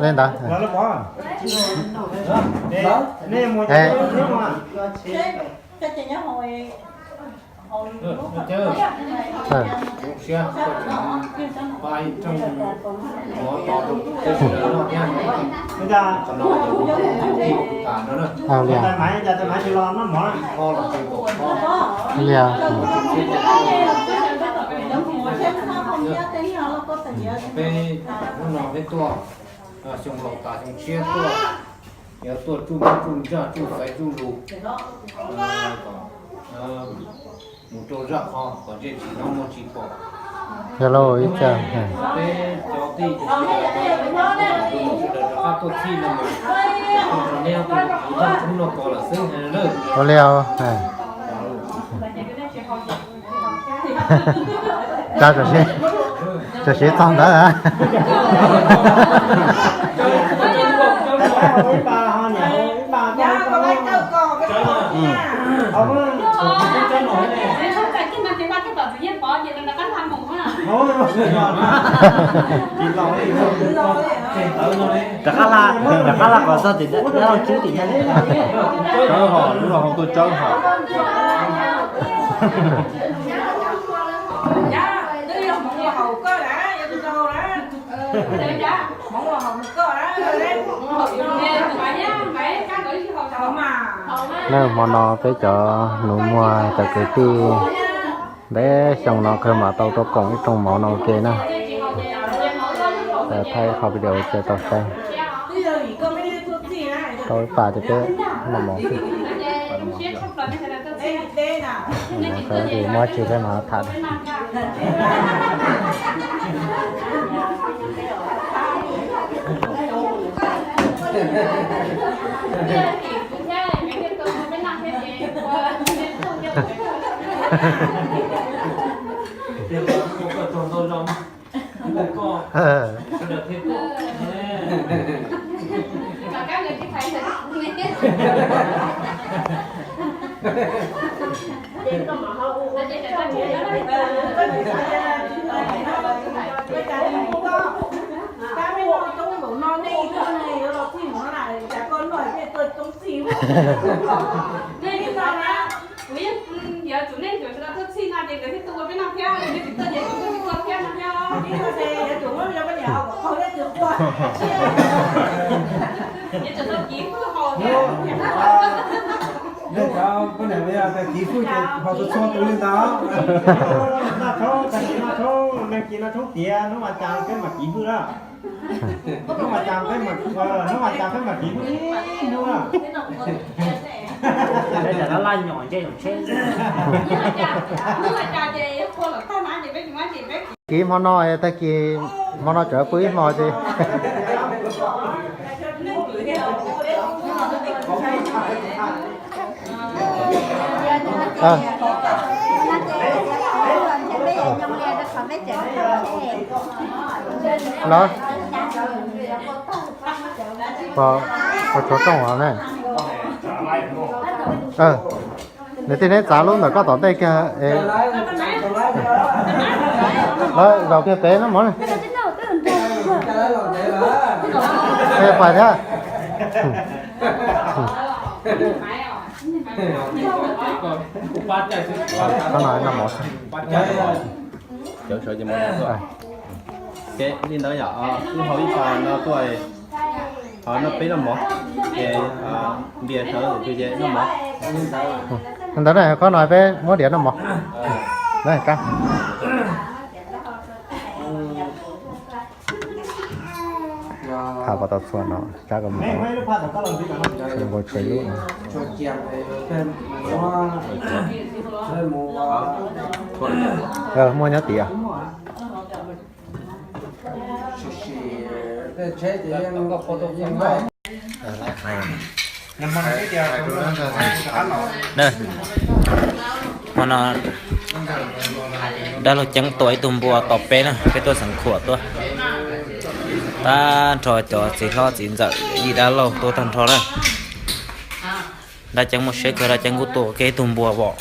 Li ntawd. Li. Peb hnub no peb tuaj, xyoo laus tas xyoo tshiab tuaj, yuav tuaj tsuj mab tsuj ntsaj tsuj xaiv tsuj lus, mus rau zaj qhov kom ntsej tsis hnov muag tsis pom. Yog lauj, ib txhia peb cov tij sawv daws rov qab tuaj txhij no mas, ua li os. Tso, tso siv txog ntawd. Rov qab la, rov qab la kom txog tim dab laug tswb tim no. Tsawb hos, lub no hauv tuaj tsawb hos. Nag hmo no peb cov nus muag cov kwv tij ntev xyoo no kawg mam tau tuaj koom ib rooj mov no ua ke na. Thaij qhov video cia tau saib. Tau ib pas ces peb noj mov xwb. Sawv daws muab tsis peb mas tham. Kuv yeej yuav tsum nej yuav sawv daws tuaj txhij no ces nkawd thiaj tuaj ua peb noj thiab, yog tsis tuaj ces kuv twb tsis tuaj thiab no thiab. Yuav tsum tau kiv fwj haus thiab. Nej cov poj niam tias kiv fwj ces haus txhua txhua tus li ntawd. Noj tshoob, tag kis noj tshoob, nag kis noj tshoob tiav, hnub vas cas peb mam kiv fwj na. Hnub vas cas peb mam, hnub vas cas peb mam kiv fwj ib hnub na. Peb cov laj nyom ncej nyom tsheb. Kiv hmo no, tag kis hmo no tseem pw ib hmo ces. Los, ua tsov rooj os ne. Nws tij neb txav lub ntawm koj tom ntej kiag. Zaum kiag pem no mov. Pais thiab. Qhov no noj mov. Li ntawd yom, wb haus ib pas no tuaj, ho noj peb noj mov, ces npias sawv ntxov ces noj mov. Ntawd na, qhov no peb muab diav noj mov. Tham pas tau txhua no, tsab ko mus nkaus tshua lub. Muaj nyob tid. Hmo no dab laug Ceeb tua ib tug npua tom peb na, peb tuaj xeev khuam tuaj. Tag nrho cov txiv hlob txiv ntxawm yim dab laug tuaj tag nrho na. Dab Ceeb muaj siab kawg, Dab Ceeb kuj tua kiag ib tug npua vom.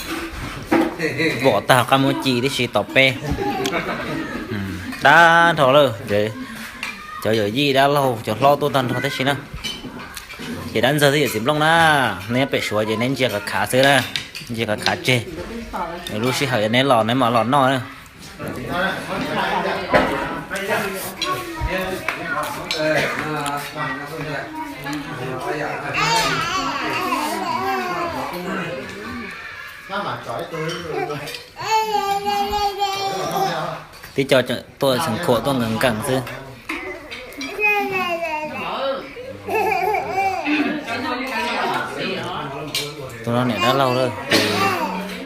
Vom tag qab muab ci tib si tom peb. Dab nrho lawm, cov yawm yij dab laug cov hlob tuaj tag nrho tib si na. Ces dab ntxawg twb yawm txiv Nplooj na, neb nyob pem Suav ces neb ntsia khav khav xwb na, ntsia khav khav tseg. Lub sij hawm neb los neb mam los noj na. Tib co tuaj xeem khuam tuaj nkees nkees xwb. Tus no niam dab laug lawm,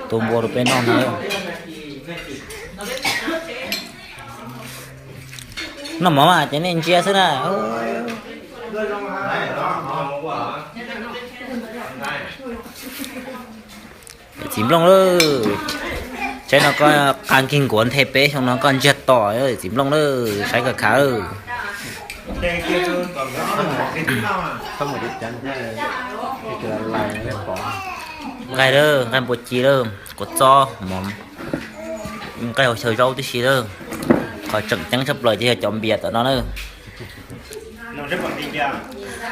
tus npua rau peb noj no. Noj mov mas ces nej ntsia xwb na. Txiv Nplooj lawm, saib no koj qab nkig nkuav nthe peb xyoo no koj ntsiag to, txiv Nplooj lawm, saib koj khav lawm. Nqaij lawm, nqaij npua ci lawm, kua txob mov, nqaij hauv xyaw zaub tib si lawm. Qhov tseem ceeb tshaj plaws ces yog cov npias tom no na.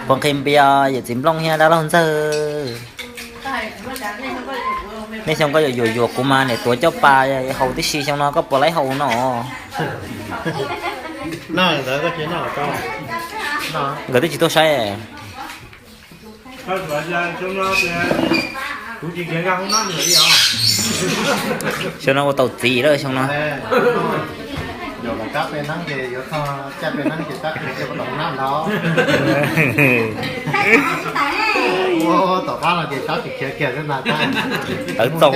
Puas nqhis npias yawm txiv Nplooj thiab dab laug ntxawg? Nej xyoo koj yuav yuav yuav kuv mas niam tuav coj pas haus tib si, xyoo no koj puas laib haus no? Nkawd twb tsis tuaj saib. Xyoo no ua tau txiv lawm xyoo no. Tawv txaus.